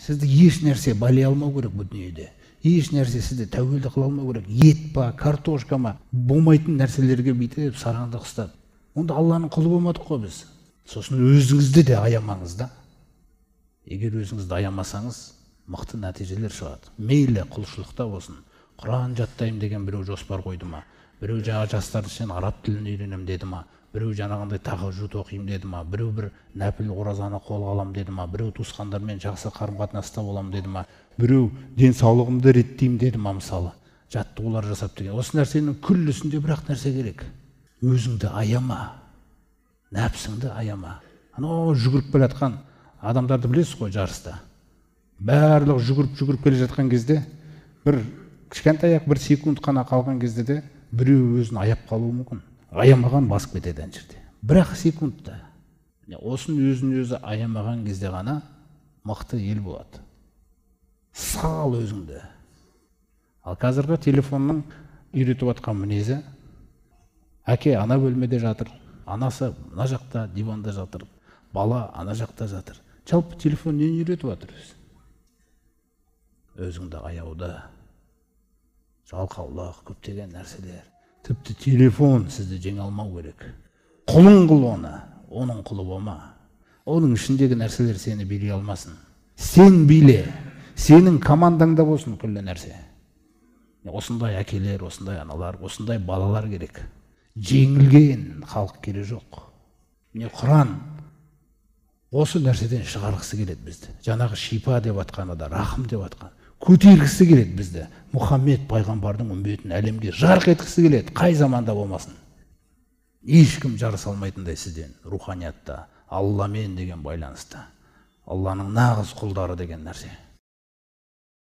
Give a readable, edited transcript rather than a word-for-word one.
Сізді еш нәрсе байлай алмау керек бұл дүниеде. Еш нәрсе сізді тәуелді қыла алмау керек. Ет па, картошка ма, болмайтын нәрселерге бүйтіп сараңдық ұстап. Онда Алланың құлы болмадық қой біз. Сосын өзіңізді де аямаңыз да. Егер өзіңізді аямасаңыз, мықты нәтижелер шығады. Мейлі құлшылықта болсын. Құран жаттаймын деген біреу жоспар қойды ма? Біреу жаңа жастардың ішінен араб тілін үйренемін деді ма? Біреу жаңағындай тахажжуд оқимын деді ма? Біреу бір нәпіл оразаны қолға аламын деді ма? Біреу туысқандармен жақсы қарым-қатынаста боламын деді ма? Біреу денсаулығымды реттеймін деді ма, мысалы? Жаттығулар жасап деген. Осы нәрсенің күллісінде бір-ақ нәрсе керек. Өзіңді аяма. Нәпсіңді аяма. Анау жүгіріп келе жатқан адамдарды білесіз ғой жарыста. Барлығы жүгіріп-жүгіріп келе жатқан кезде бір кішкентай ақ бір секунд қана қалған кезде де біреу өзін аяп қалуы мүмкін. Аямаған басып кетеді ана жерде. Бір-ақ секундта. Осын өзін өзі аямаған кезде ғана мықты ел болады. Сал өзіңді. Ал қазіргі телефонның үйретіп жатқан мінезі, әке ана бөлмеде жатыр, анасы мына жақта диванда жатыр, бала ана жақта жатыр. Жалпы телефон нені үйретіп жатыр өзі? Өзіңді аяуды, жалқаулық, көптеген нәрселер. Тіпті телефон сізді жеңе алмау керек. Құлың қыл оны, оның құлы болма. Оның ішіндегі нәрселер сені билей алмасын. Сен биле, сенің командаңда болсын күллі нәрсе. Осындай әкелер, осындай аналар, осындай балалар керек. Жеңілген халық керек жоқ. Міне Құран осы нәрседен шығарғысы келеді бізді. Жаңағы шипа деп атқаны да, рахым деп атқан. Көтергісі келеді бізді. Мұхаммед пайғамбардың үмбетін әлемге жарқ еткісі келеді, қай заманда болмасын. Ешкім жарыса алмайтындай сізден руханиятта, Алламен деген байланыста. Алланың нағыз құлдары деген нәрсе.